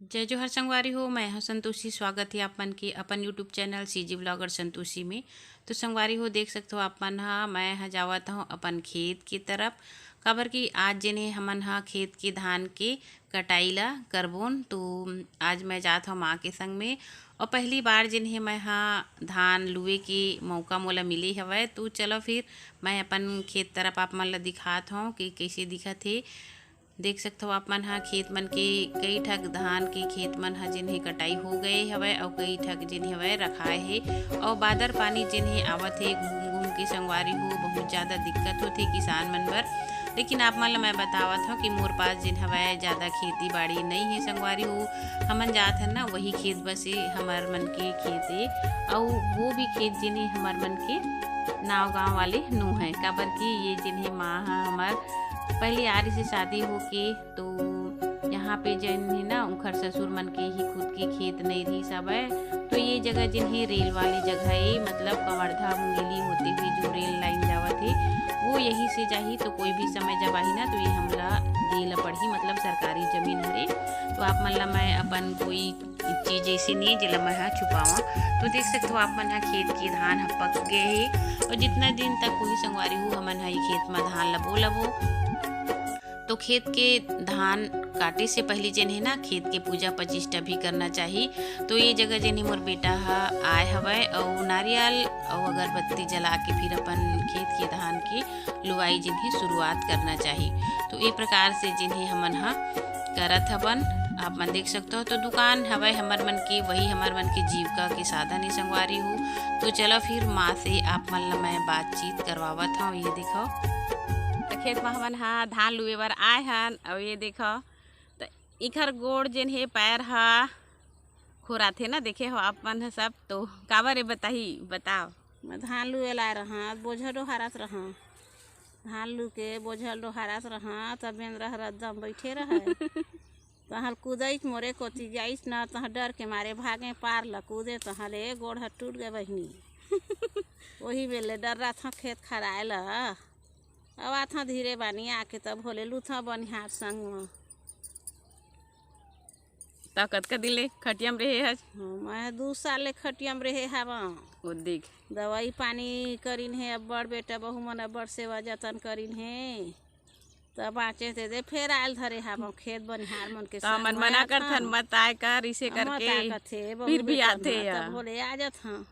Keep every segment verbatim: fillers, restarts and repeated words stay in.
जय जोहार संगवारी हो, मैं ह संतोषी। स्वागत हे आप मन के अपन YouTube channel CG blogger Santoshi में। तो संगवारी हो, देख सकत हो आप मन ह, मैं ह जावत हूँ अपन खेत की तरफ, काबर कि आज जेन हे हमन ह खेत के धान के कटाई ला करबोन। तो आज मैं जात हूँ माँ के संग में, और पहली बार जेन हे मैं ह धान लुए के मौका मोला मिले हवय। तो चलो फिर मैं अपन खेत तरफ आप मन ला दिखात हूँ कि कैसे दिखत हे। देख सकत हो आप मन ह, खेत मन के कई ठक धान के खेत मन ह जेन हे कटाई हो गए हवय, अउ कई ठक जेन हवय रखाए हे, अउ बादर पानी जेन हे आवत हे घूम घूम के संगवारी हो, बहुत ज़्यादा दिक्कत होथे किसान मन बर। लेकिन आप मन ल मैं बतावत हूँ कि मोर पास जेन हवय ज़्यादा खेती बाड़ी नहीं हे संगवारी हो, हमन जात हन ना वही खेत बस हे हमर मन के खेत हे, अउ वो भी खेत जेन हे हमर मन के नाव गांव वाले नो है, काबर कि ये जेन हे माँ ह हमर पहली आरी से शादी होके, तो यहाँ पे जेन हे ना उनकर ससुर मन के ही खुद के खेत नहीं रहिस हवय। तो ये जगह जेन हे रेल वाली जगह हे, मतलब कवर्धा मुंगेली होते हुए जो रेल लाइन जावत हे, वो यही से जाही। तो कोई भी समय जब आही ना, तो ये हमला दे ला पड़ही, मतलब सरकारी जमीन हरे। तो आप मन ला मैं अपन कोई चीज ऐसी नहीं जेला मैं ह छुपावा। तो देख सकत हो आप मन ह खेत के धान ह पक गए हे, और जितना दिन तक कोई संगवारी हो हमन ह ये खेत म धान लबो लबो। तो खेत के धान काटे से पहले जेन हे ना खेत के पूजा पचिष्टा भी करना चाही। तो ये जगह जेन हे मोर बेटा ह आए हवय, अउ नारियल अउ अगरबत्ती जला के फिर अपन खेत के धान के लुवाई जेन हे शुरुआत करना चाही। तो ये प्रकार से जेन हे हमन ह करत हवन, आप मन देख सकते हो। तो दुकान हवय हमर मन के, वही हमर मन के जीविका के साधन हे संगवारी हो। तो चलो फिर माँ से आप मन ला मैं बातचीत करवावत हूँ। ये देखो, तो खेत में हमन ह धान लुए बर आए हन, और ये देखो, तो इखर गोड़ जेन हे पैर ह खोराथे ना, देखे हो आप मन ह सब। तो काबर ए बताही, बताओ। मैं धान लुए ला रहत, बोझा डोहारत रहत। धान लू के बोझल डोहारत रहत, तब बेंदरा हर एकदम बैठे रहे। तहल कूदइत मोरे कोती जाइत न, तह डर के मारे भागे पार ल कूदे, तहले गोड़ ह टूट गए बहिनी। वही बेले डर रहा था खेत खराए ल। अब आथा धीरे बानी आके तब होले लूथा बनिहार संग म। त कतका दिन ले खटिया म रहे हस? हाँ, मैं दू साल ले खटिया म रहे हवं। ओ देख। दवाई पानी करिन हे, अब्बड़ बेटा बहू मन अब्बड़ सेवा जतन करिन हे। त बाँचे ते दे फेर आयल धरे हवं खेत बनिहार मन के त संग हमन में मना आथन। करथन, "मत आय कर," इसे मत करके। आय कथे, बहू फिर भी बेटा आथे मन, या। तब होले आ जाथन।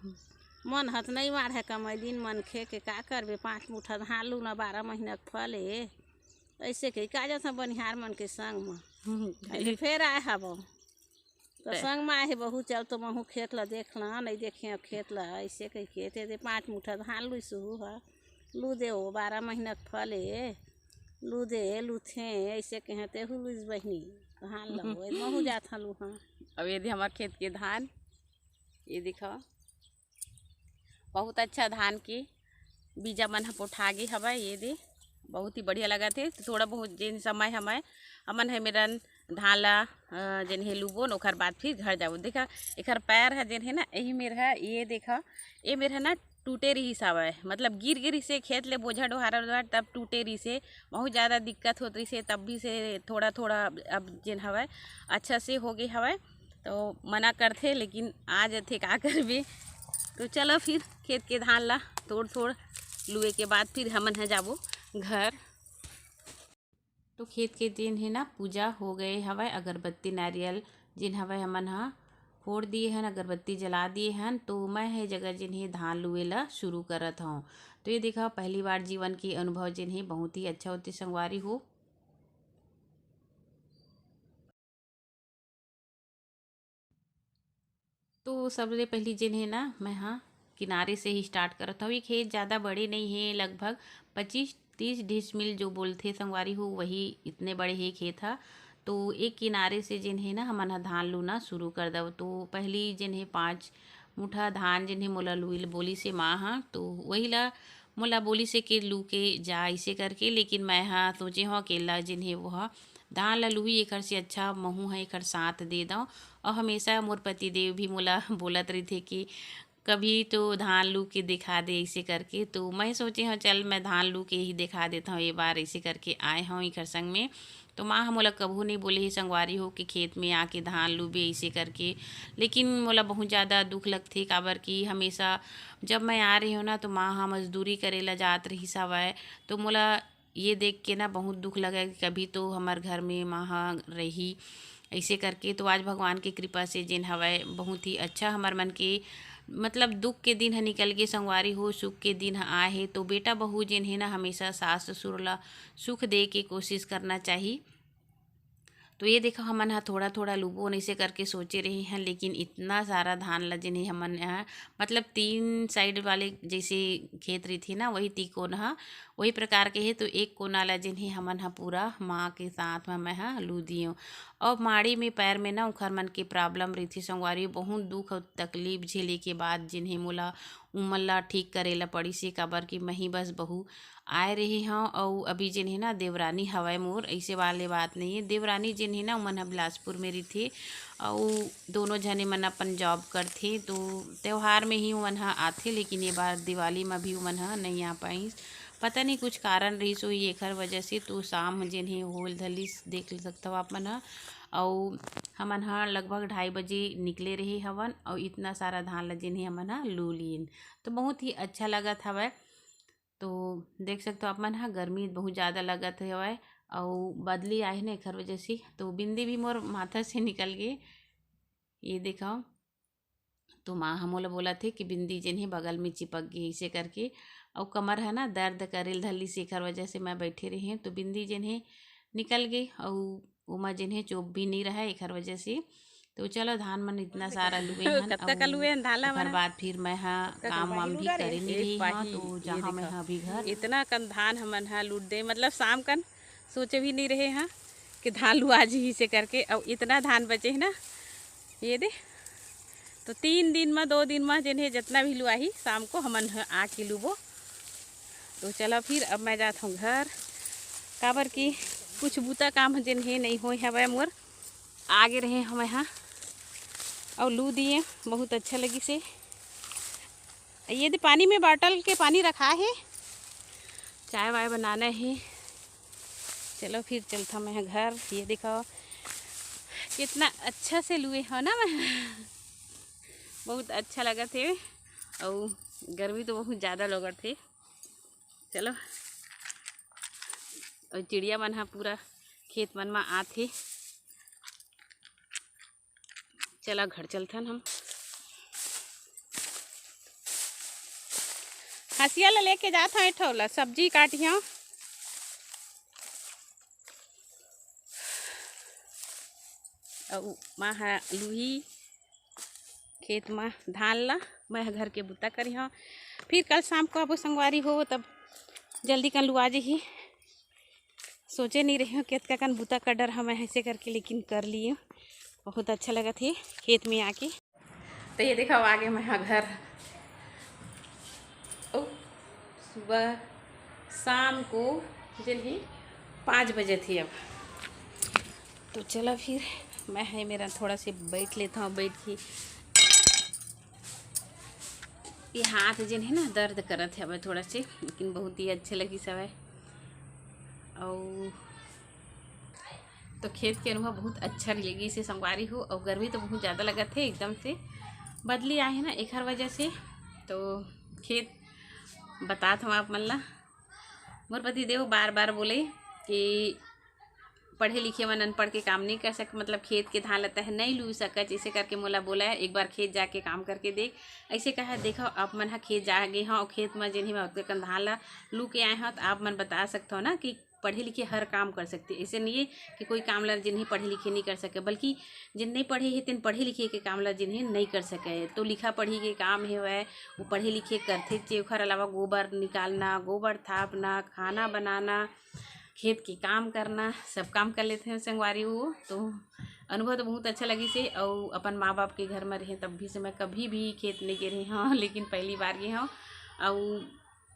मन हत नहीं माढ़े कमैलिन मनखे के, का करबे, पाँच मुठा धान लूना, बारह महीना के फल ए। ऐसे कही का जाथन बनिहार मन के संग म। हम्म। अरे फेर आए हवं। त ते संग म आए हे बहू, चल तो महू खेत ल देख ला, नहीं देखे अब खेत ल, ऐसे कही के ते दे पाँच मुठा धान लुई सुहू ह। लू दे ओ, बारह महीना के फल ए, लू दे, लूथे, ऐसे कहे तेहू लुइस बहिनी। धान ल ओ, महू जाथन लूहा। अब ये दे हमर खेत के धान, ये देखो, बहुत अच्छा धान के बीजा मन ह पोठा गे हवय। ये दे बहुत ही बढ़िया लगत हे। तो थोड़ा बहुत जेन समय हमय, हमन हे मेरन धान ला, अ, जेन हे लुबोन, ओकर बाद फिर घर जाबो। देखा, एकर पैर ह जेन हे ना, यही मेर ह, ये देखा, ये मेर ह ना टूटे रहिस हवय, मतलब गिर गे रहिसे खेत ले बोझा डोहारा डोहार, तब टूटे रहिसे, बहुत ज़्यादा दिक्कत होत रहिसे, तब भी से थोड़ा थोड़ा अब जेन हवय अच्छा से हो गे हवय। तो मना करथे, लेकिन आ जथे, का करबे। तो चलो फिर खेत के धान ला तोड़ तोड़ लुए के बाद फिर हमन ह जाबो घर। तो खेत के जेन हे ना पूजा हो गए हवय, अगरबत्ती नारियल जेन हवय हमन ह फोड़ दिए हन, अगरबत्ती जला दिए हन। तो मैं हे जगह जेन हे धान लुए ला शुरू करत हूँ। तो ये देखा, पहली बार जीवन के अनुभव जेन हे बहुत ही अच्छा होथे संगवारी हो। तो सबले पहली जेन हे ना, मैं हा किनारे से ही स्टार्ट करत हूँ। ये खेत ज़्यादा बड़े नहीं हे, लगभग पच्चीस तीस डिसमिल जो बोलथे संगवारी हो, वही इतने बड़े हे खेत हा। तो एक किनारे से जेन हे ना, हमन हा धान लूना शुरू कर दव। तो पहली जेन हे पाँच मुठा धान जेन हे मोला लुई ल बोलिस हे माँ हा, तो वही ला मोला बोलिस हे के लू के जा, इसे करके। लेकिन मैं हा सोचे हूँ अकेला जेन हे वो हा धान ला लुही, एकर से अच्छा महू ह एकर साथ दे दव। और हमेशा मोर पतिदेव भी मोला बोलत रहिथे कि कभी तो धान लू के दिखा दे, इसे करके। तो मैं सोचे हूँ चल मैं धान लू के ही दिखा देता हूँ ये बार, इसे करके आए हूँ एकर संग में। तो माँ ह मोला कभू नहीं बोले हे संगवारी हो कि खेत में आके धान लूबे ऐसे करके। लेकिन मोला बहुत ज़्यादा दुख लगथे, काबर कि हमेशा जब मैं आ रही हूँ ना, तो माँ ह मजदूरी करे ला जात रहिस हवय। तो मोला ये देख के ना बहुत दुख लगे कि कभी तो हमर घर में माँ ह रही ऐसे करके। तो आज भगवान के कृपा से जेन हवय, बहुत ही अच्छा हमर मन के, मतलब, दुख के दिन ह निकल के संगवारी हो, सुख के दिन ह आए हे। तो बेटा बहू जेन हे ना, हमेशा सास ससुर ला सुख दे के कोशिश करना चाही। तो ये देखो, हमन ह थोड़ा थोड़ा लूबो ऐसे करके सोचे रहे हैं, लेकिन इतना सारा धान ला जेन हे हमन ह, मतलब, तीन साइड वाले जैसे खेत रहिथे ना, वही तिकोन ह वही प्रकार के हे। तो एक कोना ला जेन हे हमन ह पूरा माँ के साथ में मैं ह लू दियो। और माड़ी में पैर में ना उखर मन के प्रॉब्लम रहिथे संगवारी, बहुत दुख और तकलीफ झेले के बाद जेन हे मोला उमन ला ठीक करे ला पड़िस हे, काबर कि मैं ही बस बहू आए रहे हव। अउ अभी जेन हे ना देवरानी हवय मोर, ऐसे वाले बात नहीं है। देवरानी जेन हे ना, उमन ह बिलासपुर में रहिथे, अउ दोनों झने मन अपन जॉब करथे, तो त्योहार में ही उमन ह आथे, लेकिन ये बार दिवाली में भी उमन ह नहीं आ पाइस। पता नहीं कुछ कारण रहिस होही एखर वजह से। तो शाम जेन हे होल धलिस, देख सकथव आप मन ह। अउ हमन ह लगभग ढाई बजे निकले रहे हवन, अउ इतना सारा धान ला जेन हे हमन ह लू लीन, तो बहुत ही अच्छा लगत हवय। तो देख सकथव आप मन ह, गर्मी बहुत ज़्यादा लगत हवय, अउ बदली आए हे ना, एखर वजह से तो बिंदी भी मोर माथा से निकल गे। ये देखव, तो माँ ह मोला बोलत हे कि बिंदी जेन हे बगल में चिपक गे, ऐसे करके। अउ कमर है ना दर्द करे ल धर लिस, एखर वजह से मैं बैठे रहे, तो बिंदी जेन हे निकल गे, अउ ओमा जेन हे चोप भी नहीं रहा, एखर वजह से। तो चलो, धान मन इतना सारा लुए हन, कतका का अउ लुए हन धान ला ओखर मन ह? बाद फिर मैं ह कतका कन काम वाम पाही भी लुए रे? करे नहीं ए रही हव, पाही, तो ये जहाँ मैं देखो। ह अभी घर। इतना कन धान हमन ह लूट दे, मतलब शाम कन सोचे भी नहीं रहे ह कि धान लुआ जी से करके। अउ इतना धान बचे है ना, ये दे, तो तीन दिन म, दो दिन म जेन हे जतना भी लुआही, शाम को हमन ह आके लुबो। तो चलो फिर, अब मैं जात हूँ घर, काबर कि कुछ बूता काम जेन हे नहीं होए हवय मोर, आगे रहे हवय हाँ, अउ लू दिए, बहुत अच्छा लगिस हे। ये दे पानी में बॉटल के पानी रखा है, चाय वाय बनाना है। चलो फिर चलता मैं घर। ये देखो कितना अच्छा से लुए हो ना मैं, बहुत अच्छा लगत हे। अउ गर्मी तो बहुत ज़्यादा लगत हे। चलो, अउ चिड़िया मन ह पूरा खेत मन म आत हे। चला घर चलथन हम। हंसिया ला लेके जात हव, एक ठो ला सब्जी काटिहव। अउ माँ ह लुही खेत म धान ला, मैं ह घर के बुता करिहव। फिर कल शाम को आबो संगवारी हो, तब जल्दी कन लुआ जही। सोचे नहीं रही हूँ कतका कन बुता कर डर हमें ऐसे करके, लेकिन कर लिए। बहुत अच्छा लगत हे खेत में आके। तो ये देखा, आ गे मैं ह घर। ओ, सुबह, शाम को जेन हे पाँच बजे थे अब। तो चला फिर, मैं ह मेरा थोड़ा से बैठ लेता हूँ, बैठ के। ये हाथ जेन हे ना दर्द करत हे अब थोड़ा से, लेकिन बहुत ही अच्छे लगिस हवय। अउ तो खेत के अनुभव बहुत अच्छा लगिस हे संगवारी हो। अउ गर्मी तो बहुत ज़्यादा लगत हे, एकदम से बदली आए हे ना, एखर वजह से। तो खेत बतात हव आप मन ला। मोर पति देव बार बार बोले कि पढ़े लिखे मन अनपढ़ के काम नहीं कर सक, मतलब खेत के धान ल तह नहीं लू सकच, ऐसे करके मोला बोला है, एक बार खेत जाके काम करके देख। ऐसे कहा, देखो, आप मन ह खेत जा गे हो, खेत म जेन हे ओतके कन धान ल लू के आए हो, तो आप मन बता सकते हो ना कि पढ़े लिखे हर काम कर सकते। ऐसे नहीं है कि कोई काम ला जेन हे पढ़े लिखे नहीं कर सके, बल्कि जेन नहीं पढ़े हे तेन पढ़े लिखे के काम ला जेन हे नहीं कर सके। तो लिखा पढ़ी के काम हे वह, वो पढ़े लिखे करथे, जे ओखर अलावा गोबर निकालना, गोबर थापना, खाना बनाना, खेत के काम करना, सब काम कर लेथे संगवारी हो। तो अनुभव तो बहुत अच्छा लगिस हे। अउ अपन माँ बाप के घर में रहे तब भी से मैं कभी भी खेत नहीं गे रही हूँ, लेकिन पहली बार गे हूँ। अउ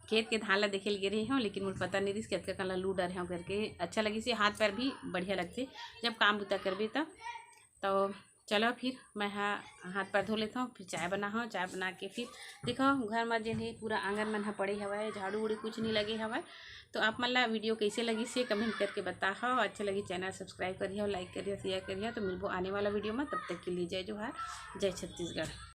खेत के धान ला देखे ल गे रहे हूँ, लेकिन मोर पता नहीं रिस कतका कन ला लू डरे हूँ करके। अच्छा लगिस हे, हाथ पैर भी बढ़िया लगथे जब काम बुता करबे तब। तो चलो फिर मैं हा हाथ पैर धो लेता हूँ, फिर चाय बना हूँ। चाय बना के फिर देखो घर में जेन हे पूरा आंगन मन ह पड़े हवय, झाड़ू उड़ू कुछ नहीं लगे हवय। तो आप मन ला video कैसे लगिस हे comment करके बताहव। अच्छा लगी channel subscribe करिहव, like करिहव, share करिहव। तो मिलबो आने वाला video में, तब तक के लिए जय जोहार, जय छत्तीसगढ़।